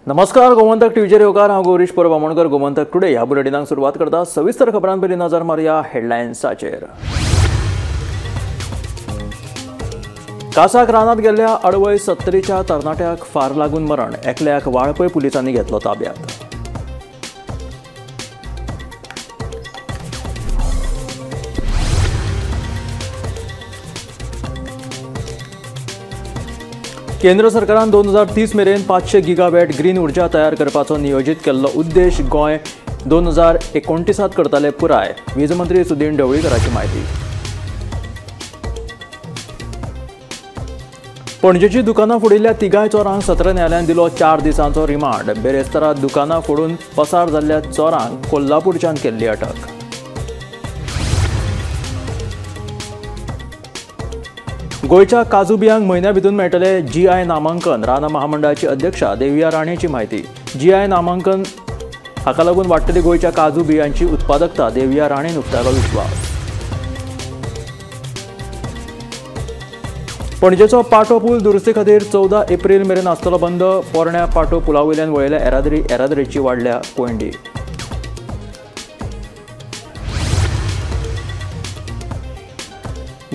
नमस्कार, गोमंतक टीव्हीचेर येवकार. हांव गौरीश परब आमोणकर. गोमंतक टुडे ह्या बुलेटिनाक सुरवात करता. सविस्तर खबरां पयलीं नजर मारया हेडलायन्साचेर. कासाक रानांत गेल्ल्या अडवय सत्तरीच्या तरणाट्याक फार लागून मरण, एकल्याक वाळपय पुलिसांनी घेतलो ताब्यात. केंद्र सरकारान 2030 मेरेन 500 गिगावॅट ग्रीन ऊर्जा तयार करपाचो नियोजीत केल्लो उद्देश गोंय 2029 करतले पुराय, वीज मंत्री सुदीन ढवळीकराची म्हायती. पणजेची दुकानां फोडिल्ल्या तिगांय चोरांक सत्र न्यायालयान दिलो 4 दिसांचो रिमांड. बेरेस्तारा दुकानां फोडून पसार जाल्ल्या चोरांक कोल्हापूरच्यान केल्ली अटक. गोंयच्या काजू बियांक म्हयन्या भितर मेळटले जीआय नामांकन, रानां महामंडळाची अध्यक्षा देविया राणेची म्हायती. जीआय नामांकन हाका लागून वाडटली गोंयच्या काजू बियांची उत्पादकता, देविया राणेन उक्तायलो विश्वास. पणजेचो पाटो पूल दुरुस्ती खातीर 14 एप्रील मेरेन आसतलो बंद. पोरण्या पाटो पुला वयल्यान वळयल्या येरादारीची वाडल्या कोयंडी.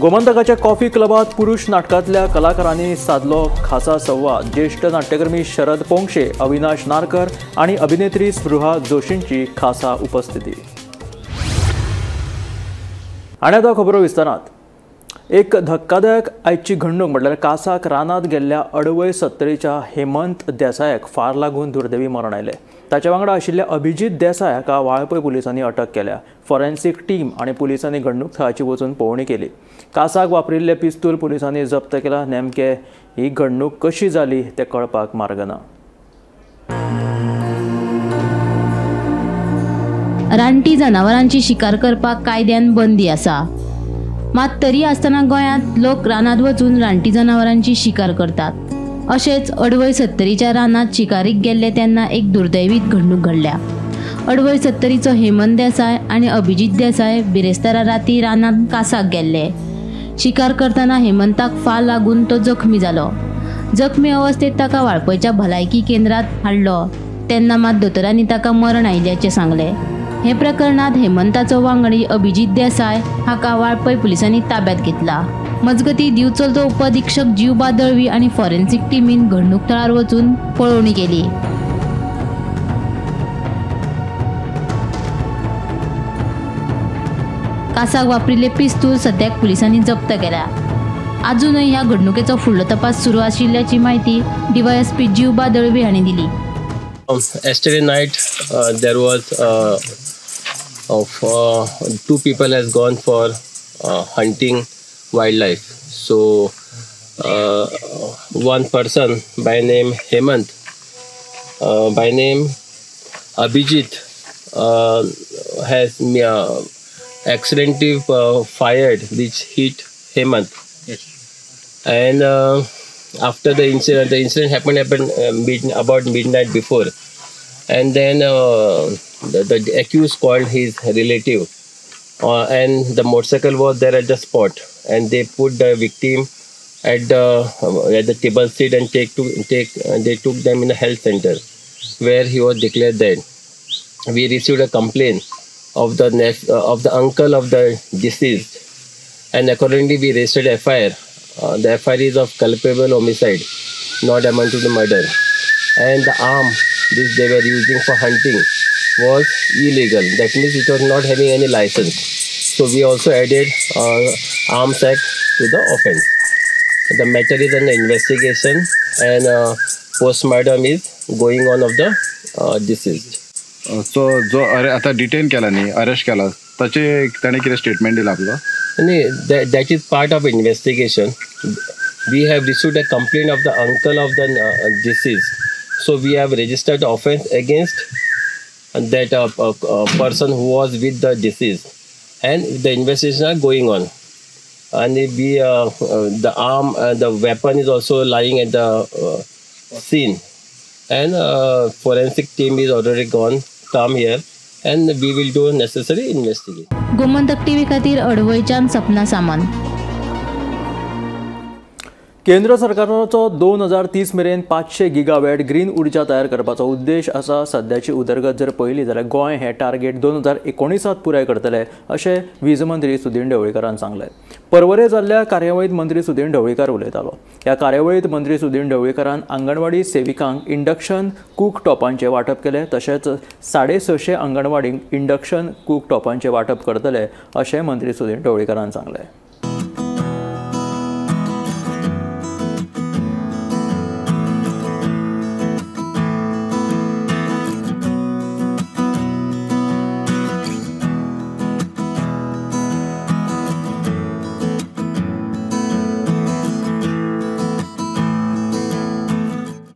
गोमंतकाच्या कॉफी क्लबात पुरुष नाटकांतल्या कलाकारांनी सादलो खासा संवाद. ज्येष्ठ नाट्यकर्मी शरद पोंक्षे, अविनाश नारकर आणि अभिनेत्री स्पृहा जोशींची खासा उपस्थिती. आनी आतां खबरो विस्तारात. एक धक्कादायक आयची घडणूक म्हटल्यार कासाक रानांत गेल्ल्या अडवय सत्तरीच्या हेमंत देसायाक फार लागून दुर्दैवी मरण आयलें. ताच्या वांगडा आशिल्ल्या अभिजीत देसाय हाका वाळपय पुलिसांनी अटक केल्या. फॉरेन्सिक टीम आनी पुलिसांनी घडणूक थळाची वचून पळोवणी केली. कासाक वापरिल्लें पिस्तूल पुलिसांनी जप्त केला. नेमके ही घडणूक कशी जाली तें कळपाक मार्ग ना. रानटी जनावरांची शिकार करपाक कायद्यान बंदी आसा, मात तरी आसतना गोंयांत लोक रानांत वचून रानटी जनावरांची शिकार करतात. अशेंच अडवय सत्तरीच्या रानांत शिकारीक गेल्ले तेन्ना एक दुर्दैवीत घडणूक घडल्या. अडवय सत्तरीचो हेमंत देसाय आनी अभिजीत देसाय बिरेस्तारा राती रानांत कासाक गेल्ले. शिकार करतना हेमंताक फार लागून तो जखमी जालो. जखमी अवस्थेत ताका वाळपयच्या भलायकी केंद्रांत हाडलो तेन्ना मात दोतोरांनी ताका मरण आयिल्ल्याचें सांगलें. हे प्रकरणात हेमंताचो वांगडी अभिजीत देसाय हाका वाळपय पुलिसांनी ताब्यात घेतला. मजगती दिवचलचो उपअधीक्षक जीवबा दळवी आनी फॉरेन्सिक टिमीन घडणूक थळार वचून पळोवणी केली. कासाक वापरिल्ले पिस्तूल सद्याक पुलिसांनी जप्त केला. अजूनय ह्या घडणुकेचो फुडलो तपास सुरू आशिल्ल्याची म्हायती डीवायएसपी जीवबा दळवी हांणी दिली. Yesterday night there was two people has gone for hunting wildlife. So one person by name Hemant, by name Abhijit, has accidentally fired, which hit Hemant. Yes. And after the incident happened about midnight before, and then the accused called his relative, and the motorcycle was there at the spot, and they put the victim at the table seat and they took them in the health center, where he was declared dead. We received a complaint of the uncle of the deceased, and accordingly we registered FIR. The FIR is of culpable homicide, not amount to the murder, and the arm which they were using for hunting was illegal. That means it was not having any license. So we also added Arms Act to the offense. The matter is under investigation, and postmortem is going on of the deceased. So जो आता detain केला न्ही, arrest केला, ताचे ताणें कितें statement दिला आपलो? That is part of investigation. We have received a complaint of the uncle of the deceased. So we have registered offense against that person who was with the deceased, and the investigation are going on. And we the arm, the weapon is also lying at the scene, and forensic team is already gone, come here, and we will do necessary investigation. Gomantak TV खातीर अडवयच्यान सपना सामंत. केंद्र सरकाराचो 2030 मेरेन 500 gigawatt green उर्जा तयार करपाचो उद्देश आसा. सद्याची उदरगत जर पळयली जाल्यार गोंय हें टार्गेट 2019 पुराय करतले अशें वीज मंत्री सुदीन ढवळीकारान सांगलें. परवरे जाल्ल्या कार्यावळींत मंत्री सुदीन ढवळीकार उलयतालो. ह्या कार्यावळींत मंत्री सुदीन ढवळीकारान आंगणवाडी सेविकांक इंडक्शन कूक टॉपांचें वांटप केलें. तशेंच 650 आंगणवाडींक इंडक्शन कूक टॉपांचें वांटप करतले अशें मंत्री सुदीन ढवळीकारान सांगलें.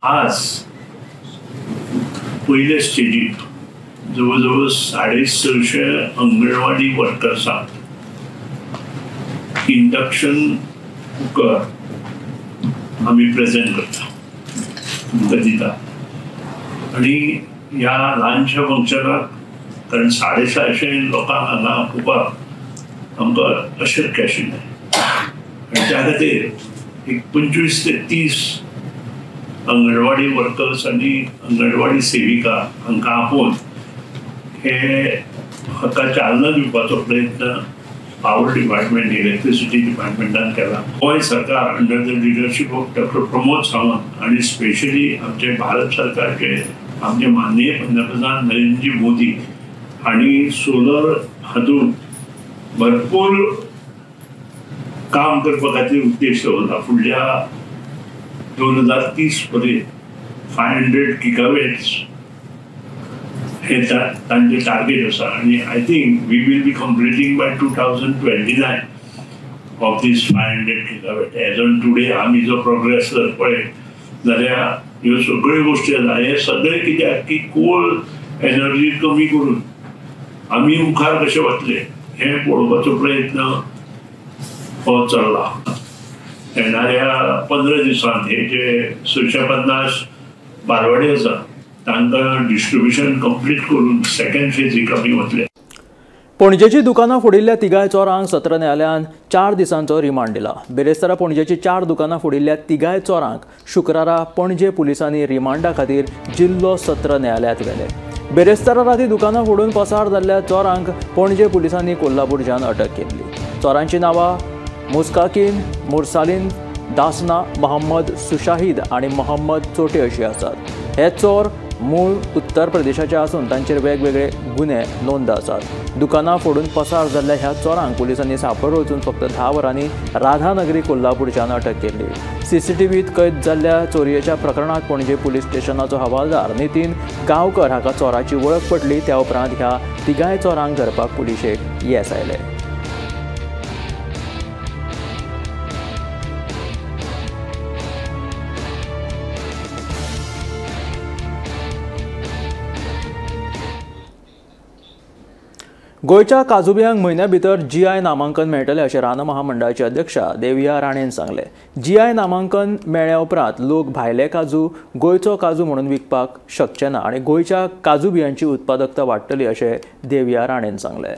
आज पयले स्टेजीक जवळ जवळ 650 अंगणवाडी वर्कर्सांक इंडक्शन कुकर आमी प्रेजेंट करता, तुमकां दिता. आनी ह्या ल्हानशा फंक्शनाक, कारण 650 लोकांक हांगा आपोवपाक आमकां अशक्य आशिल्लें, आनी त्या खातीर एक 25 ते 30 अंगणवाडी वर्कर्स आनी अंगणवाडी सेविका हांकां आपोवन हे हाका चालना दिवपाचो प्रयत्न पावर डिपार्टमेंट, इलेक्ट्रिसिटी डिपार्टमेंटान केला. गोंय सरकार under the leadership of doctor Pramod Sawant आनी स्पेशली आमचे भारत सरकारचे आमचे माननीय पंतप्रधान नरेंद्रजी मोदी हांणी सोलर हातूंत भरपूर काम करपा खातीर उद्देश दवरला. फुडल्या 2030 पर्यंत 500 गिगावॅट्स हे तांचे टार्गेट आसा आनी I think we will be completing by 2029 of these 500 gigawatt. As on today आमी जो प्रोग्रेस जर पळयत जाल्यार ह्यो सगळ्यो गोश्टी आसा. हे सगळें कित्याक की कोल एनर्जी कमी करून आमी मुखार कशे वतले हें पळोवपाचो प्रयत्न हो चल्ला. येणाऱ्या 15 दिवसांत हे जे 650 बालवाडी आसा तांकां डिस्ट्रिब्युशन कंप्लीट करून सेकंड फेजीक आमी वतले. पणजेची दुकानां फोडिल्ल्या तिगाय चोरांक सत्र न्यायालयान 4 दिसांचो रिमांड दिला. बिरेस्तारा पणजेची 4 दुकानां फोडिल्ल्या तिगाय चोरांक शुक्रारा पणजे पुलिसांनी रिमांडा खातीर जिल्लो सत्र न्यायालयांत व्हेले. बिरेस्तारा राती दुकानां फोडून पसार जाल्ल्या चोरांक पणजे पुलिसांनी कोल्हापूरच्यान अटक केल्ली. चोरांची नांवां मुस्काकीन, मुरसालीन दासना, मोहम्मद सुशाहीद आनी मोहम्मद चोटे अशी आसात. हे चोर मूळ उत्तर प्रदेशाचे आसून तांचेर वेगवेगळे गुन्हे नोंद आसात. दुकानां फोडून पसार जाल्ल्या ह्या चोरांक पुलिसांनी सांपड वचून फक्त 10 वरांनी राधानगरी कोल्हापूरच्यान अटक केल्ली. सीसीटीव्हीत कैद जाल्ल्या चोरयेच्या प्रकरणांत पणजे पुलीस स्टेशनाचो हवालदार नितीन गांवकर हाका चोराची वळख पडली. त्या उपरांत ह्या तिगाय चोरांक धरपाक पुलिशेक येस आयलें. गोंयच्या काजूबियांक म्हयन्या भितर जीआय नामांकन मेळटलें अशें रान महामंडळाची अध्यक्षा देविया राणेन सांगलें. जीआय नामांकन मेळ्ळ्या उपरांत लोक भायले काजू गोंयचो काजू म्हणून विकपाक शकचे ना आनी गोंयच्या काजूबियांची उत्पादकता वाडटली अशें देविया राणेन सांगलें.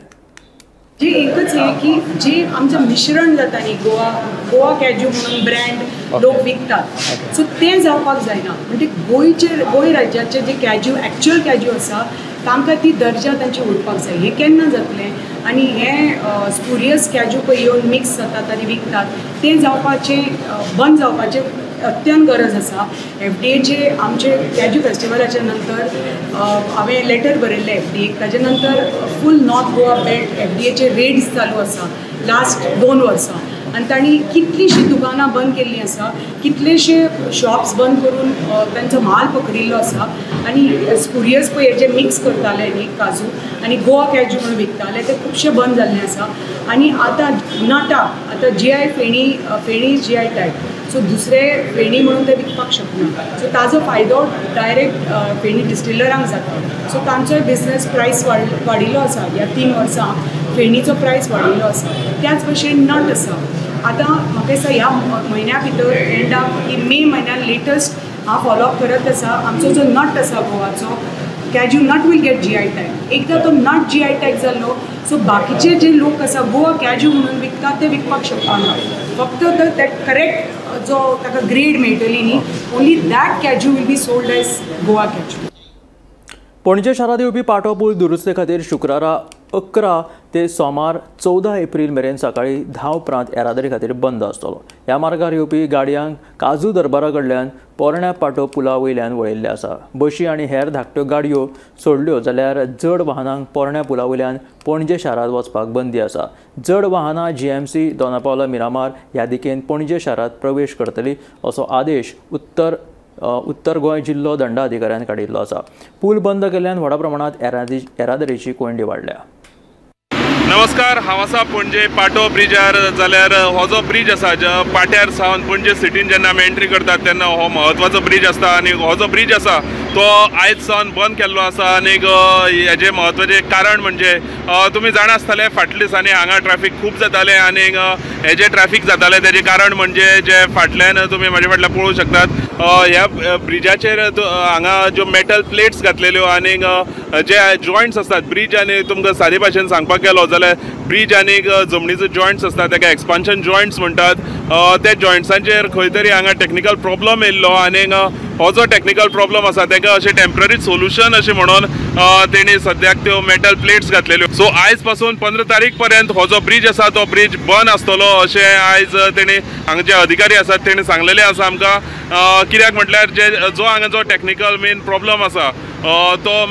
जे एकच हे की जे आमचं मिश्रण जाता न्ही, गोवा गोवा कॅज्यू म्हणून ब्रँड लोक विकतात, सो तें जावपाक जायना. म्हणजे गोंयचे गोंय राज्याचे जे कॅज्यू एक्च्युअल कॅज्यू आसा तांकां ती दर्जा तांची उरपाक जाय. हें केन्ना जातलें आनी हें स्पुरियस कॅज्यू पळय येवन मिक्स जातात आनी विकतात तें जावपाचें बंद जावपाचें अत्यंत गरज आसा. एफडीएचे आमचे कॅज्यू फेस्टिवलाच्या नंतर हांवें लेटर बरयल्लें एफडीएक, ताजे नंतर फूल नॉर्थ गोवा बेल्ट एफडीएचे रेड्स चालू आसा लास्ट 2 वर्सां आनी तांणी कितलींशीं दुकानां बंद केल्लीं आसा, कितलेशे शॉप्स बंद करून तांचो माल पकडिल्लो आसा आनी स्पुरियस पळय जे मिक्स करताले न्ही काजू आनी गोवा कॅज्यू म्हणून विकताले ते खुबशे बंद जाल्ले आसा. आनी आतां नटा आतां GI feni, feni GI tag, so दुसरे फेणी म्हणून ते विकपाक शकना, सो ताजो फायदो डायरेक्ट फेणी डिस्टिलरांक जाता. सो तांचोय बिजनेस प्रायस वाडिल्लो आसा. ह्या 3 वर्सां फेणीचो प्रायस वाडिल्लो आसा. त्याच भशेन नट आसा. आतां म्हाका दिसता ह्या म्हयन्या भितर एंडाक की मे म्हयन्यान लेटस्ट हांव फॉलोअप करत आसा. आमचो जो नट आसा गोवाचो cashew nut will get GI tag. एकदां तो नट जीआय टॅग जालो सो बाकीचे जे लोक आसा गोवा कॅज्यू म्हणून विकतात ते विकपाक शकना. फक्त that correct जो ताका ग्रेड मेळटली न्ही, only that cashew will be sold as Goa cashew. Panaji शारांत येवपी पाटो पूल दुरुस्ते खातीर शुक्रारा 11 ते सोमार 14 एप्रील मेरेन सकाळीं 10 उपरांत येरादारी खातीर बंद आसतलो. ह्या मार्गार येवपी गाडयांक काजू दरबारा कडल्यान पोरण्या पाटो पुला वयल्यान वळिल्लें आसा. बशी आनी हेर धाकट्यो गाडयो सोडल्यो जाल्यार जड वाहनांक पोरण्या पुला वयल्यान पणजे शारांत वचपाक बंदी आसा. जड वाहनां GMC, Dona Paula, Miramar ह्या दिकेन पणजे शारांत प्रवेश करतली असो आदेश उत्तर गोंय जिल्लो दंडाधिकाऱ्यान काडिल्लो आसा. पूल बंद केल्ल्यान व्हडा प्रमाणांत येरादारीची कोंयडी वाडल्या. नमस्कार, हांव आसा पणजे पाटो ब्रिजार. जाल्यार हो जो ब्रीज आसा पाट्यार सावन पणजे सिटीन जेन्ना आमी एंट्री करतात तेन्ना हो म्हत्वाचो ब्रीज आसता आनी हो जो ब्रीज आसा तो आयज सावन बंद केल्लो आसा. आनी हेजें म्हत्वाचें कारण म्हणजे तुमी जाणा आसतले फाटल्या दिसांनी हांगा ट्रॅफिक खूब जातालें आनी हेजें ट्रॅफिक जातालें तेजें कारण म्हणजे जे फाटल्यान तुमी म्हाजे फाटल्यान पळोवंक शकतात ह्या ब्रिजाचेर हांगा ज्यो मेटल प्लेट्स घातलेल्यो आनी जे जॉयंट्स आसतात ब्रीज आनी तुमकां सादे भाशेन सांगपाक गेलो जाल्यार ब्रीज आनी जमनीचो जॉयंट्स आसता ताका एक्सपान्शन जॉयंट्स म्हणटात. त्या जॉयंट्सांचेर खंय तरी हांगा टॅक्निकल प्रॉब्लम येयल्लो आनी हो जो टॅक्निकल प्रॉब्लम आसा ताका अशें टेम्पररी सोल्युशन अशें म्हणून तेणी सद्याक त्यो मेटल प्लेट्स घातलेल्यो. सो आयज पासून 15 तारीख पर्यंत हो जो ब्रीज आसा तो ब्रीज बंद आसतलो अशें आयज तेणी हांगा जे अधिकारी आसात तेणी सांगलेलें आसा आमकां. कित्याक म्हटल्यार जे जो हांगा जो टॅक्निकल मेन प्रॉब्लम आसा तो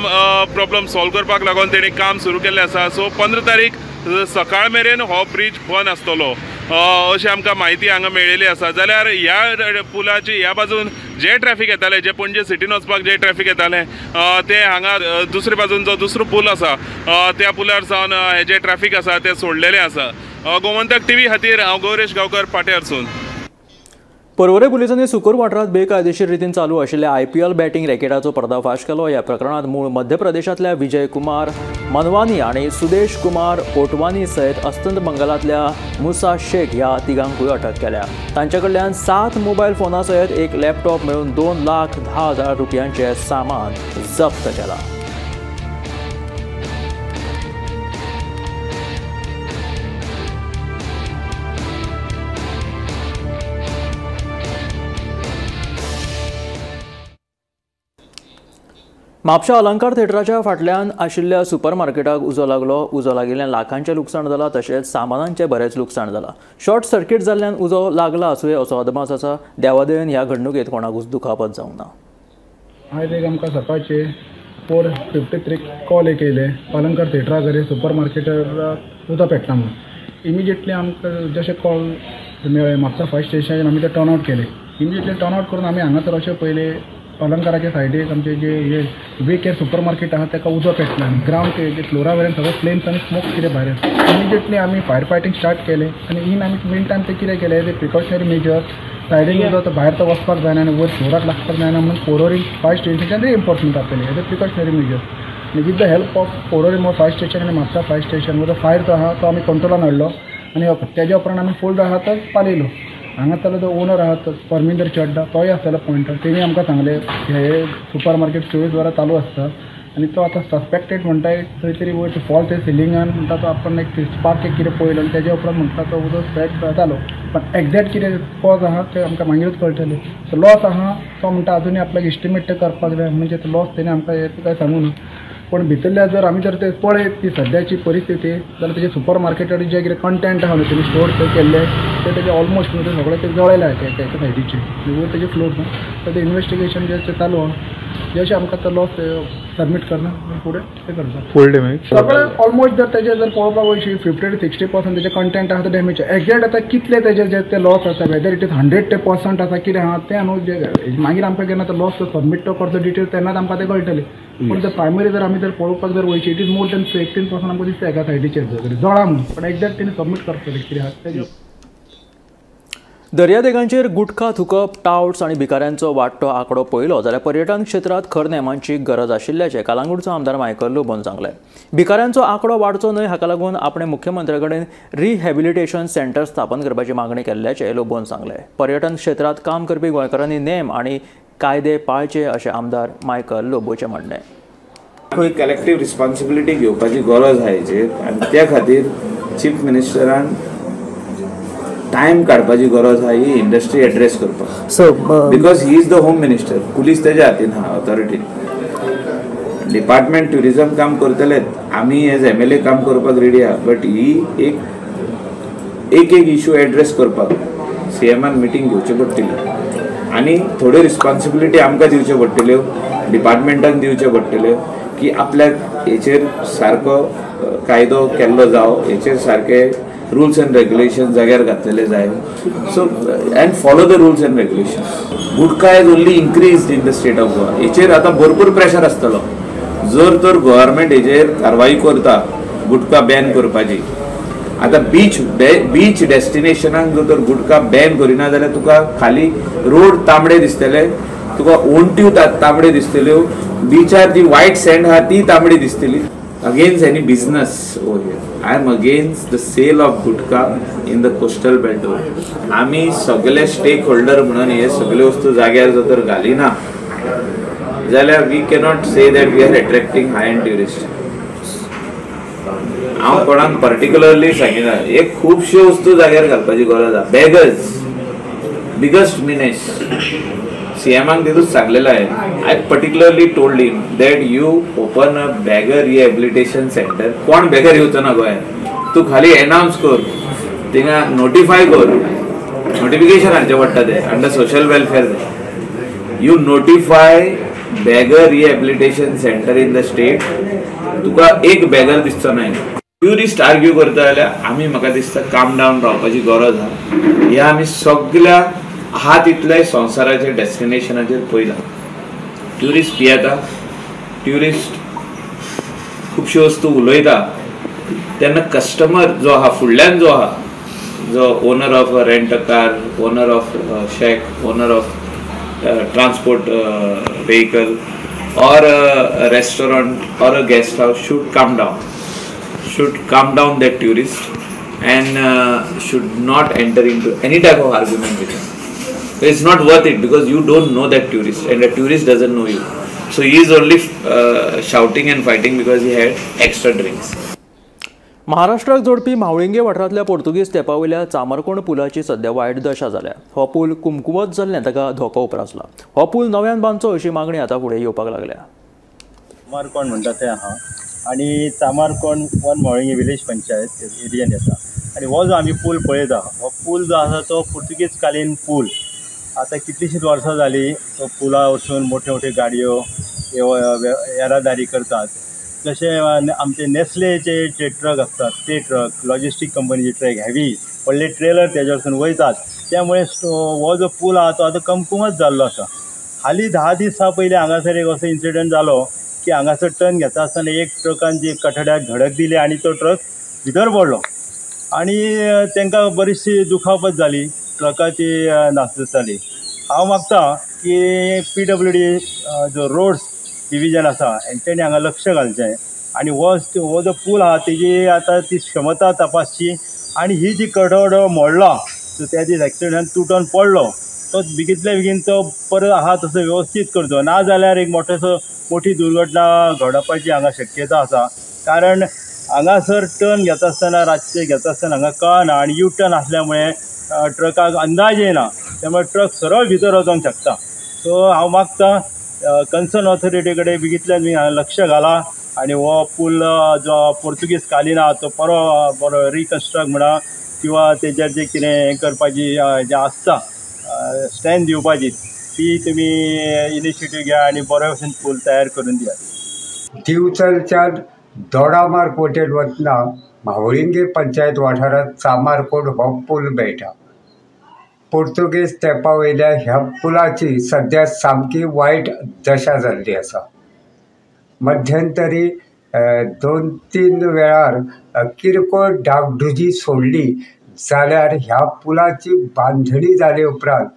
प्रॉब्लम सॉल्व करपाक लागून तेणी काम सुरू केल्लें आसा. सो 15 तारीख सकाळ मेरेन हो ब्रीज बंद आसतलो अशी आमकां म्हायती हांगा मेळिल्ली आसा. जाल्यार ह्या पुलाची ह्या बाजून जे ट्रॅफिक येतालें, जे पणजे सिटीन वचपाक जे ट्रॅफिक येतालें तें हांगा दुसरे बाजून जो दुसरो पूल आसा त्या पुलार सावन हे जे ट्रॅफिक आसा तें सोडलेलें आसा. गोमंतक टीव्ही खातीर हांव गौरेश गांवकर, पाट्यारसून. पर्वरे पुलिसांनी सुकूर वाठारांत बेकायदेशीर रितीन चालू आशिल्ल्या IPL batting रॅकेटाचो पर्दाफाश केलो. ह्या प्रकरणांत मूळ मध्य प्रदेशांतल्या विजय कुमार मनवानी आनी सुदेश कुमार ओटवानी सयत अस्तंत बंगालांतल्या मुसा शेख ह्या तिगांकूय अटक केल्या. तांचे कडल्यान 7 मोबायल फोना सयत एक लॅपटॉप मेळून 2,10,000 रुपयांचें सामान जप्त केलां. म्हापशा अलंकार थेटराच्या फाटल्यान आशिल्ल्या सुपर मार्केटाक उजो लागलो. उजो लागिल्ल्यान लाखांचें लुकसाण जालां तशेंच सामानांचें बरेंच लुकसाण जालां. शॉर्ट सर्किट जाल्ल्यान उजो लागला आसुये असो अदमास आसा. देवादयेन ह्या घडणुकेंत कोणाकूच दुखापत जावंक ना. आयज एक आमकां सकाळचे 4:53 कॉल एक येयले अलंकार थेटरा कडेन सुपर मार्केटार उदक पेटला म्हणून. इमिजिएटली आमकां जशें कॉल मेळ्ळें म्हापसा फायर स्टेशनाचेर आमी ते टर्न आवट केले. इमिजिएटली टर्न आवट करून आमी हांगासर अशें पयलें अलंकाराच्या सायडीक आमचे जे हे वे केअर सुपर मार्केट आहा ताका उजो पेटला आनी ग्रावंड फ्लोरा वयल्यान सगळो फ्लेम्स आनी स्मोक कितें भायर. इमिजिएटली आमी फायर फायटींग स्टार्ट केलें आनी इन आमी मेन टायम ते कितें केलें ते प्रिकॉशनरी मेजर सायडीन उजो तो भायर तो वचपाक जायना आनी वयर फ्लोराक लागपाक जायना म्हणून पोरोरी फायर स्टेशनाच्यान रिएन्फोर्समेंट आपयलें एज अ प्रिकॉशनरी मेजर. आनी with the help of Porvorim fire station आनी म्हापसा फायर स्टेशन जो फायर जो आहा तो आमी कंट्रोलान हाडलो आनी तेज्या उपरांत आमी फूल आहा तो पालयलो. हांगा जो ओनर आहा तो परमिंदर चड्डा तोय आसतालो पॉयंटर, तेणी आमकां सांगलें हे सुपर मार्केट 24 वरां चालू आसता आनी तो आतां सस्पेक्टेड म्हणटा खंय तरी वयर फॉल्ट सिलिंगान म्हणटा तो आपण एक स्पार्क एक कितें पळयलो आनी तेज्या उपरांत म्हणटा तो उदक स्प्रेड जालो. पण एग्जॅक्ट कितें कॉज आहा तें आमकां मागीरूच कळटलें. सो लॉस आहा तो म्हणटा अजुनूय आपल्याक एस्टिमेट करपाक जाय म्हणजे तो लॉस तेणी आमकां हें कांय सांगू ना. पूण भितरल्या जर आमी जर ते पळयत ती सद्याची परिस्थिती जाल्यार तेजे सुपर मार्केटार जे कितें कंटेंट आहा न्हू तेणी स्टोर थंय केल्ले ते तेजे ऑलमोस्ट न्हू ते सगळें ते जळयला एका एका सायडीचे वयर तेजे फ्लोर न्हू. तर ते इन्वेस्टिगेशन जे चालू आहा जशें आमकां तो लॉस सबमीट करना फुडें तें करता फूल डॅमेज सगळें ऑलमोस्ट. जर तेजे जर पळोवपाक वयशी 50 to 60% तेजे कंटेंट आहा तो डॅमेज. एग्जॅक्ट आतां कितले तेजे जे ते लॉस आसा वेदर it is 100% आसा कितें आहा तें न्हू जे मागीर आमकां जेन्ना तो लॉस सबमीट तो करता डिटेल तेन्नाच आमकां तें कळटलें. पूण जर प्रायमरी जर आमी जर पळोवपाक जर वयशी it is more than 15% आमकां दिसता एका सायडीचेर जळा म्हणून. पण एग्जॅक्ट तेणी सबमीट करतलें कितें आहा तेजें. दर्यादेगांचेर गुटखा थुकप, टावट्स आनी भिकाऱ्यांचो वाडटो आंकडो पळयलो जाल्यार पर्यटन क्षेत्रांत खर नेमांची गरज आशिल्ल्याचें कालांगुटचो आमदार मायकल लोबोन सांगलें. भिकाऱ्यांचो आंकडो वाडचो न्हय हाका लागून आपणें मुख्यमंत्र्या कडेन रिहॅबिलिटेशन सेंटर स्थापन करपाची मागणी केल्ल्याचें लोबोन सांगलें. पर्यटन क्षेत्रांत काम करपी गोंयकारांनी नेम आनी कायदे पाळचे अशें आमदार मायकल लोबोचें म्हणणें. खंय कलेक्टीव रिस्पॉन्सिबिलिटी घेवपाची गरज आहा हेचेर आनी त्या खातीर चीफ मिनिस्टरान टायम काडपाची गरज आहा ही इंडस्ट्री एड्रेस करपाक. So because he is the home minister, police तेज्या हातीन आहा ऑथॉरिटी, डिपार्टमेंट ट्युरिजम काम करतलेच, आमी एज MLA काम करपाक रेडी आहा, बट ही एक एक एक इशू एड्रेस करपाक CMान मिटींग घेवची पडटली आनी थोड्यो रिस्पॉन्सिबिलिटी आमकां दिवच्यो पडटल्यो, डिपार्टमेंटान दिवच्यो पडटल्यो की आपल्याक हेचेर सारको कायदो केल्लो जावं, हेचेर सारके रुल्स एंड रेग्युलेशन जाग्यार घातलेले जाय. So and follow the rules and regulation. Gutka is only increase in the state of Goa. हेचेर आतां भरपूर प्रेशर आसतलो. जर तर गव्हर्मेंट हेचेर कारवाई करता गुटखा बॅन करपाची, आतां बीच डेस्टिनेशनाक जर तर गुटखा बॅन करिना जाल्यार तुका खाली रोड तांबडे दिसतले, तुका ओंट्यो तांबड्यो दिसतल्यो, बिचार जी वायट सँड आहा ती तांबडी दिसतली. Against any business over here, I am against the sale of gutka in the coastal belt over here. आमी सगळे स्टेक होल्डर म्हणून हे सगळे वस्तू जाग्यार जर तर घालिना जाल्यार we cannot say that we are attracting high end tourist. हांव कोणाक पर्टिक्युलरली सांगिना, हे खुबश्यो वस्तू जाग्यार घालपाची गरज आहा. बेगर्स बिगस्ट मिनेस, CMाक तितूच सांगलेलो आहे. I particularly told him that you open a beggar rehabilitation centre. कोण बेगर येवचो ना गोंयांत, तूं खाली एनावन्स कर, थिंगा नोटिफाय कर, नोटिफिकेशन हाडचें पडटा तें under social welfare. You notify beggar rehabilitation centre in the state, तुका एक बेगर दिसचो ना. ट्युरिस्ट आर्ग्यू करता जाल्यार आमी म्हाका दिसता काम डावन रावपाची गरज आहा. ह्या आमी सगळ्या आहा तितले संवसाराचेर डेस्टिनेशनाचेर पयला. ट्युरिस्ट पियेता, ट्युरिस्ट खुबश्यो वस्तू उलयता, तेन्ना कस्टमर जो आहा फुडल्यान जो आहा, जो owner of a rent a car, owner of shack, owner of transport vehicle or a restaurant or a guest house should calm down, should calm down that tourist and should not enter into any type of argument with him. It's not worth it because you don't know that tourist and the tourist doesn't know you. So he is only shouting and fighting because he had extra drinks. महाराष्ट्राक जोडपी म्हावळिंगे वाठारांतल्या पोर्तुगीज तेंपा वयल्या चामरकोण पुलाची सध्या वायट दशा जाल्या. हो पूल कुमकुवत जाल्ल्यान ताका धोको उप्रासला. हो पूल नव्यान बांदचो अशी मागणी आतां फुडें येवपाक लागल्या. चामरकोण म्हणटा तें आहा आनी चामरकोण वन म्हावळिंगे विलेज पंचायत एरियन येता आनी हो जो आमी पूल पळयता हो पूल जो आसा तो पुर्तुगीज कालीन पूल. आतां कितलींशींच वर्सां जालीं तो पुला वचून मोठ्यो मोठ्यो गाडयो येरादारी करतात. जशें आमचे नेस्लेचे जे ट्रक आसतात ते ट्रक, लॉजिस्टीक कंपनीचे ट्रक, हेवी व्हडले ट्रेलर तेज्या वचून वयतात. त्यामुळे हो जो पूल आहा तो आतां कमकुवत जाल्लो आसा. हालीं 10 दिसां पयलीं हांगासर एक असो इन्सिडंट जालो की हांगासर टर्न घेता आसतना एक ट्रकान जी कठड्याक धडक दिली आनी तो ट्रक भितर पडलो आनी तांकां बरीचशी दुखापत जाली, ट्रकाची नासधूस जाली. हांव मागता की PWD जो रोड्स डिविजन आसा हेंच्यांनी हांगा लक्ष घालचें आनी हो जो पूल आहा तेजी आतां ती क्षमता तपासची आनी ही जी कठडो मोडला सो त्या दीस एक्सिडंटान तुटोन पडलो तो बेगितल्या बेगीन तो परत आहा तसो वेवस्थीत करचो, ना जाल्यार एक मोठोसो मोठी दुर्घटना घडपाची हांगा शक्यता आसा. कारण हांगासर टर्न घेता आसतना रातचें घेता आसतना हांगा कळना आनी यू टर्न आसल्या मुळे ट्रकाक अंदाज येना, त्यामुळे ट्रक सरळ भितर वचोंक शकता. सो हांव मागता कन्सर्न ऑथॉरिटी कडेन बेगितल्यान हांगा लक्ष घाला आनी हो पूल जो पोर्तुगीज कालीन आहा तो बरो बरो रिकन्स्ट्रक्ट म्हणा किंवा तेजेर जें कितें हें करपाची जें आसता स्ट्रेंथ दिवपाची ती तुमी इनिशिएटीव घ्या आनी बरे भशेन पूल तयार करून दियात. दिवचलच्यान दोडामार्ग वटेन वतना म्हावळिंगे पंचायत वाठारांत चामारकोण हो पूल मेळटा. पोर्तुगीज तेंपा वयल्या ह्या पुलाची सद्या सामकी वायट दशा जाल्ली आसा. मध्यंतरी 2-3 वेळार किरकोळ डागडुजी सोडली जाल्यार ह्या पुलाची बांधणी जाले उपरांत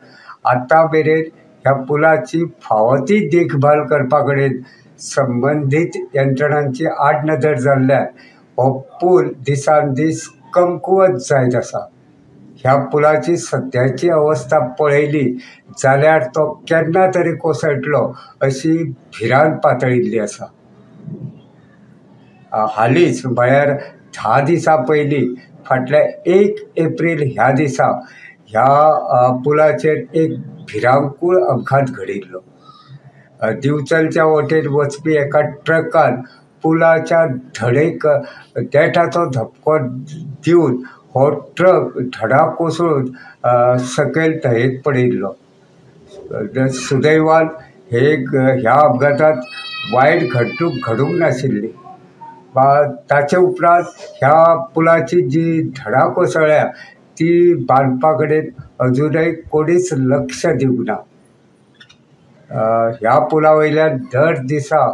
आतां मेरेन ह्या पुलाची फावो ती देखभाल करपा कडेन संबंदीत यंत्रणांची आडनदर जाल्ल्यान हो पूल दिसान दीस कमकुवत जायत आसा. ह्या पुलाची सद्याची अवस्था पळयली जाल्यार तो केन्ना तरी कोसळटलो अशी भिरांत पातळिल्ली आसा. हालींच म्हळ्यार 10 दिसां पयलीं फाटल्या 1 एप्रील ह्या दिसा ह्या पुलाचेर एक भिरांकूळ अपघात घडिल्लो. दिवचलच्या वटेन वचपी एका ट्रकान पुलाच्या धडेक देठाचो धपको दिवन हो ट्रक धडा कोसळून सकयल न्हंयेत पडिल्लो. सुदैवान हे ह्या अपघातांत वायट घडणूक घडूंक नाशिल्ली. ताचे उपरांत ह्या पुलाची जी धडा कोसळ्ळ्या ती बांदपा कडेन अजुनय कोणीच लक्ष दिवंक ना. ह्या पुला वयल्यान दर दिसा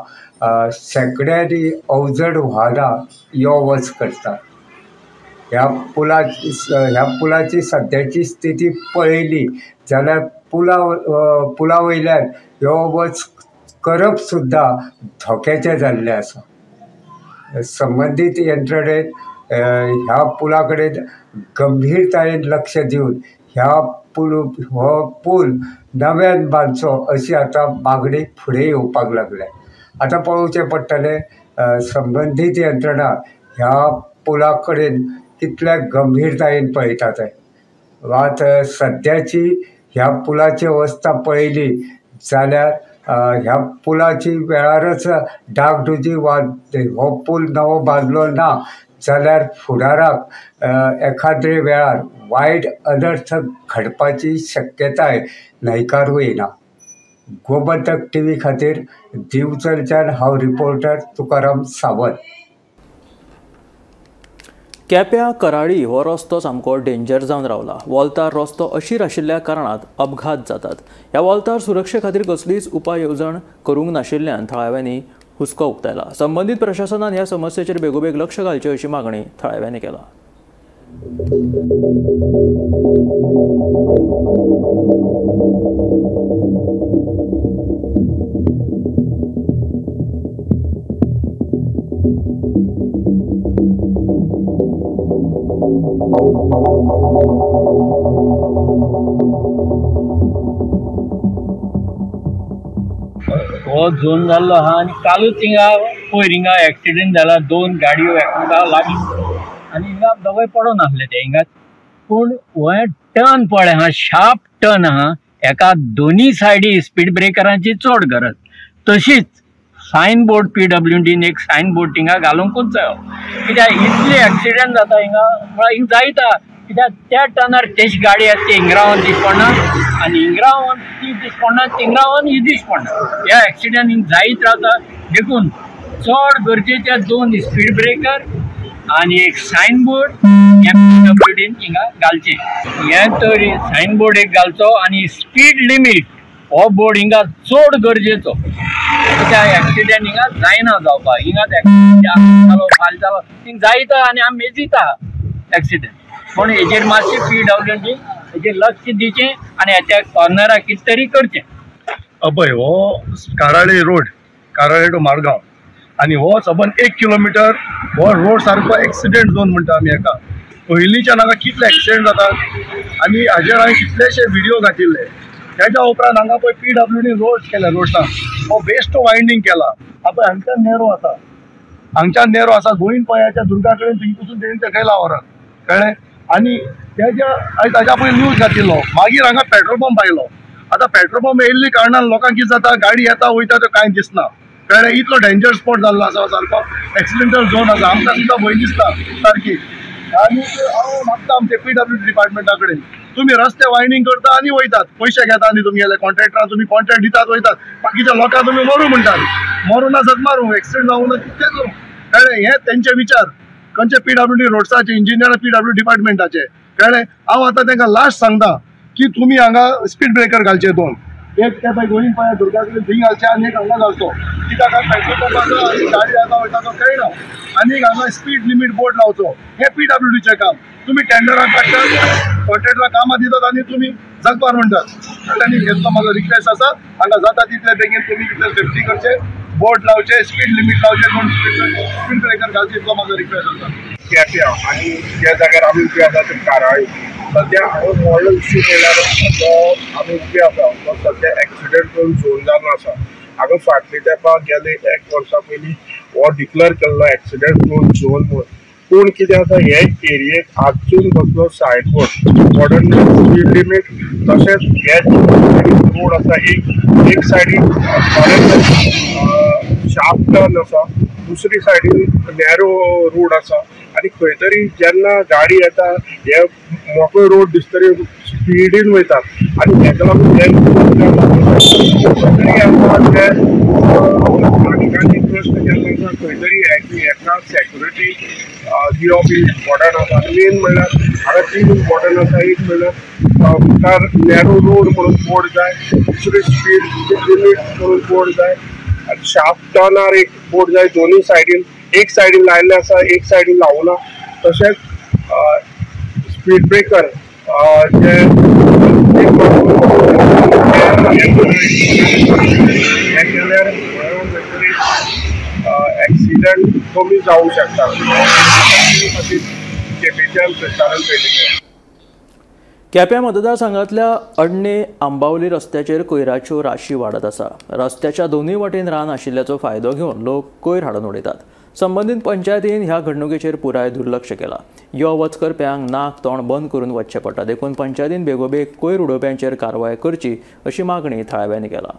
शेंकड्यांनी अवजड वाहनां यो वच करतात. ह्या पुलाची सद्याची स्थिती पळयली जाल्यार पुला वयल्यान यो वच करप सुद्दां धोक्याचें जाल्लें आसा. संबंदीत यंत्रणेन ह्या पुला कडेन गंभीरतायेन लक्ष दिवन ह्या हो पूल नव्यान बांदचो अशी आतां मागणी फुडें येवपाक लागल्या. आतां पळोवचें पडटलें संबंदीत यंत्रणा ह्या पुला कडेन कितल्या गंभीरतायेन पळयता तें. मात सद्याची ह्या पुलाची अवस्था पळयली जाल्यार ह्या पुलाची वेळारच डागडुजी वा हो पूल नवो बांदलो ना जाल्यार फुडाराक एखाद्रे वेळार वायट अनर्थ घडपाची शक्यताय न्हयकारूं येना. गोमंतक टीव्ही खातीर दिवचलच्यान हांव रिपोर्टर तुकाराम सावंत. केप्यां कराळी हो रस्तो सामको डेंजर जावन रावला. वोल्तार रस्तो अशीर आशिल्ल्या कारणान अपघात जातात. ह्या वोल्तार सुरक्षे खातीर कसलीच उपाय येवजण करूंक नाशिल्ल्यान थळाव्यांनी हुस्को उक्तायला. संबंदीत प्रशासनान ह्या समस्येचेर बेगोबेग लक्ष घालचें अशी मागणी थळाव्यांनी केला. हो झोन जाल्लो आहा आनी कालूच हिंगा पयर हिंगा एक्सिडेंट जाला. 2 गाडयो एकमेका लागीं आनी हिंगा दोगांय पडोन आसले ते हिंगा. पूण हें टर्न पळय आहा, शार्प टर्न आहा, एका दोनी सायडी स्पीड ब्रेकरांची चड गरज. तशीच सायन बोर्ड PWDन एक सायन बोर्ड हिंगा घालूंकूच जायो. कित्याक इतले एक्सिडेंट जाता हिंगा, म्हळ्यार हिंगा जायता. कित्याक त्या टर्नार तेशी गाडी आसा ती हिंगरावन दिस पडना आनी हिंगरावन ती दिस पडना, तिंगरावन ही दिस पडना. ह्या एक्सिडेंट हिंग जायत रावता. देखून चड गरजेचे 2 स्पीड ब्रेकर आनी एक सायन बोर्ड हे PWDन हिंगा घालचें. हें तर सायन बोर्ड एक घालचो आनी स्पीड लिमीट हो बोर्ड हिंगा चड गरजेचो. कित्याक एक्सिडेंट हिंगा जायना जावपाक. हिंगा एक्सिडेंट जालो फाल्यां जालो हिंगा जायता आनी आमी मेजिता एक्सिडेंट. पूण हेजेर मातशें PWD हेजेर लक्ष दिवचें आनी हेच्या कॉर्नराक कितें तरी करचें. अभय हो काराळे रोड, काराळे टू मारगांव, आनी हो सबंद 1 किलोमिटर हो रोड सारको एक्सिडेंट झोन म्हणटा आमी हेका. पयलींच्यान हांगा कितले एक्सिडेंट जातात आनी हाजेर हांवें कितलेशे व्हिडियो घातिल्ले. तेज्या उपरांत हांगा पळय PWD road केल्या, रोड्सान हो बेस्ट वायंडींग केला. पळय हांगच्यान नेरो आसा, हांगच्यान नेरो आसा गोविंद पयाच्या दुर्गा कडेन थंय पसून तेणी तेकयला व्हरत, कळ्ळें. आनी तेज्या ताज्या पयलीं न्यूज घातिल्लो. मागीर हांगा पेट्रोल पंप आयलो. आतां पेट्रोल पंप येयल्ली कारणान लोकांक कितें जाता, गाडी येता वयता त्यो कांय दिसना, कळ्ळें. इतलो डेंजर स्पॉट जाल्लो आसा, सारको एक्सिडेंटल झोन आसा. आमकां सुद्दां भंय दिसता सारकी. आनी हांव मागता आमचे PWD डिपार्टमेंटा कडेन, तुमी रस्ते वायंडींग करता आनी वयतात, पयशे घेता आनी तुमगेले कॉन्ट्रॅक्टरां तुमी कॉन्ट्रॅक्ट दितात वयतात, बाकीच्या लोकांक तुमी मरूं म्हणटात. मरूं नासत मारूं, एक्सिडेंट जावं ना कितें करूं, कळ्ळें. हे तेंचे विचार खंयचे PWD रोड्साचे इंजिनियर PWD डिपार्टमेंटाचे, कळ्ळें. हांव आतां तांकां लास्ट सांगता की तुमी हांगा स्पीड ब्रेकर घालचे 2, एक त्या पळय गोविंद पया दुर्गा कडेन थंय घालचे आनी एक हांगा घालचो. कित्याक पेट्रोल पंप आसा आनी गाडी येता वयता तो कळना. आनी एक हांगा स्पीड लिमीट बोर्ड लावचो. हें PWDचें काम. तुमी टेंडरां काडटात, कॉन्ट्रॅक्टरां कामां दितात आनी तुमी जगपार म्हणटात. आनी हेचो म्हाजो रिक्वेस्ट आसा, हांगा जाता तितले बेगीन तुमी कितले सेफ्टी करचे, बोर्ड लावचे, स्पीड लिमीट लावचे, 2 स्पीड ब्रेकर घालचे, इतलो म्हाजो रिक्वेस्ट आसा. केप्यां आनी ज्या जाग्यार आमी उबे आसा ते काराळी सद्या हांगा व्हडलो इश्यू म्हणल्यार जो आमी उबे आसा तो सद्या एक्सिडेंट झोन जावन आसा. हांगा फाटले तेंपा गेले 1 वर्सा पयलीं हो डिक्लेअर केल्लो एक्सिडेंट प्रोन झोन म्हणून. पूण कितें आसा, हे एरियेक आजून कसलो side board modern speed limit, तशेंच हे रोड आसा एक सायडीन शार्प टर्न आसा, दुसरी सायडीन नॅरो रोड आसा आनी खंय तरी जेन्ना गाडी येता हे मोकळो रोड दिसतरी स्पिडीन वयतात आनी हेका लागून हे नागरिकांनी प्रश्न केल्लो आसा खंय तरी हेका सेक्युरिटी दिवप इम्पॉर्टंट आसा. आनी मेन म्हणल्यार हांगा तीन इम्पॉर्टंट आसा, एक म्हणल्यार मुखार नॅरो रोड म्हणून बोर्ड जाय, दुसरी स्पीड लिमीट म्हणून बोर्ड जाय, आनी शार्प टर्नार एक बोर्ड जाय. दोनूय सायडीन, एक सायडीन लायिल्लें आसा, एक सायडीन लावना. तशेंच स्पीड ब्रेकर जे हे केल्यार एक्सिडंट कमी जावंक शकता. केपेंच्यान प्रचारण पेडणें. केप्यां मतदारसंघांतल्या अडणे आंबावली रस्त्याचेर कोयराच्यो राशी वाडत आसा. रस्त्याच्या दोनूय वटेन रान आशिल्ल्याचो फायदो घेवन लोक कोयर हाडून उडयतात. संबंदीत पंचायतीन ह्या घडणुकेचेर पुराय दुर्लक्ष केलां. यो वच करप्यांक नाक तोंड बंद करून वचचें पडटा, देखून पंचायतीन बेगोबेग कोयर उडोवप्यांचेर कारवाय करची अशी मागणी थळाव्यांनी केला.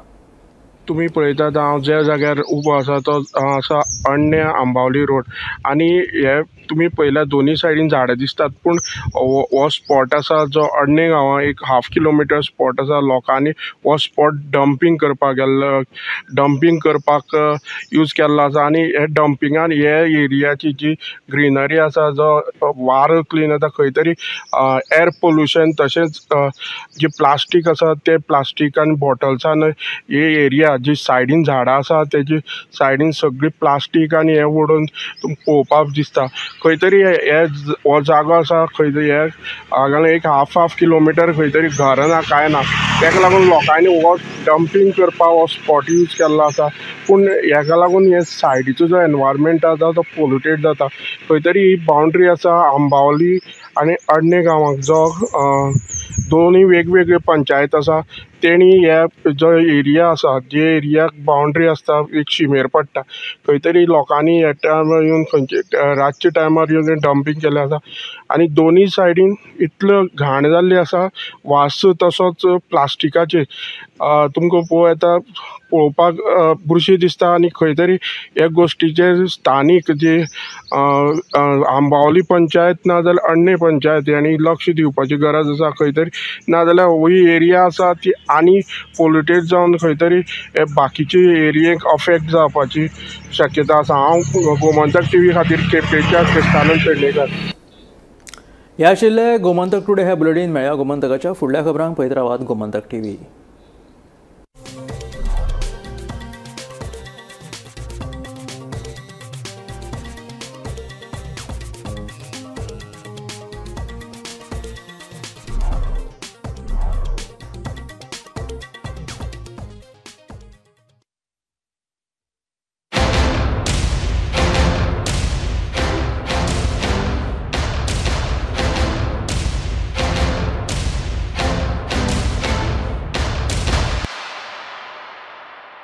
तुमी पळयतात हांव ज्या जाग्यार उबो आसा तो आसा अडणे आंबावली रोड आनी हे तुमी पळयल्यार दोनूय सायडीन झाडां दिसतात, पूण हो स्पॉट आसा जो अडणे गांवां एक हाफ किलोमिटर स्पॉट आसा. लोकांनी हो स्पॉट डंपींग करपाक गेल्लो, डंपींग करपाक यूज केल्लो आसा आनी हे डंपिंगान हे एरियाची जी ग्रिनरी आसा, जो वारो क्लीन जाता, खंय तरी एअर पोल्युशन तशेंच जी प्लास्टीक आसा ते प्लास्टीक आनी बॉटल्सान ही एरिया जी सायडीन झाडां आसा तेजी सायडीन सगळी प्लास्टीक आनी हें उडोवन तुमकां पळोवपाक दिसता. खंय तरी हे हो जागो आसा खंय तरी हे हांगा एक हाफ किलोमिटर खंय तरी घर ना कांय ना, ताका लागून लोकांनी हो डंपींग करपाक हो स्पॉट यूज केल्लो आसा. पूण हेका लागून हे सायडीचो जो एनवायरमेंट आसा तो पोल्युटेड जाता. खंय तरी ही बाउंड्री आसा आंबावली आनी अडणे गांवाक, जो दोनूय वेगवेगळे पंचायत आसा तेणी हे जो एरिया आसा जे एरियाक बाउंड्री आसता एक शिमेर पडटा, खंय तरी लोकांनी ह्या टायमार येवन खंयचे रातच्या टायमार येवन डंपींग केल्लें आसा आनी दोनूय सायडीन इतलो घाण जाल्ली आसा, वास तसोच प्लास्टिकाचे तुमकां पळोवं येता, पळोवपाक बुरशी दिसता. आनी खंय तरी ह्या गोश्टीचेर स्थानीक जी आंबावली पंचायत ना जाल्यार अडणे पंचायत हांणी लक्ष दिवपाची गरज आसा खंय तरी, ना जाल्यार ही एरिया आसा ती आनी पोल्युटेड जावन खंय तरी हे बाकीचे एरियेक अफेक्ट जावपाची शक्यता आसा. हांव गोमंतक टीव्ही खातीर केपेंच्या क्रिस्तानंद पेडणेकर. ह्या आशिल्ले गोमंतक टुडे हे बुलेटीन. मेळया गोमंतकाच्या फुडल्या खबरांक. पळयत रावात गोमंतक टीव्ही.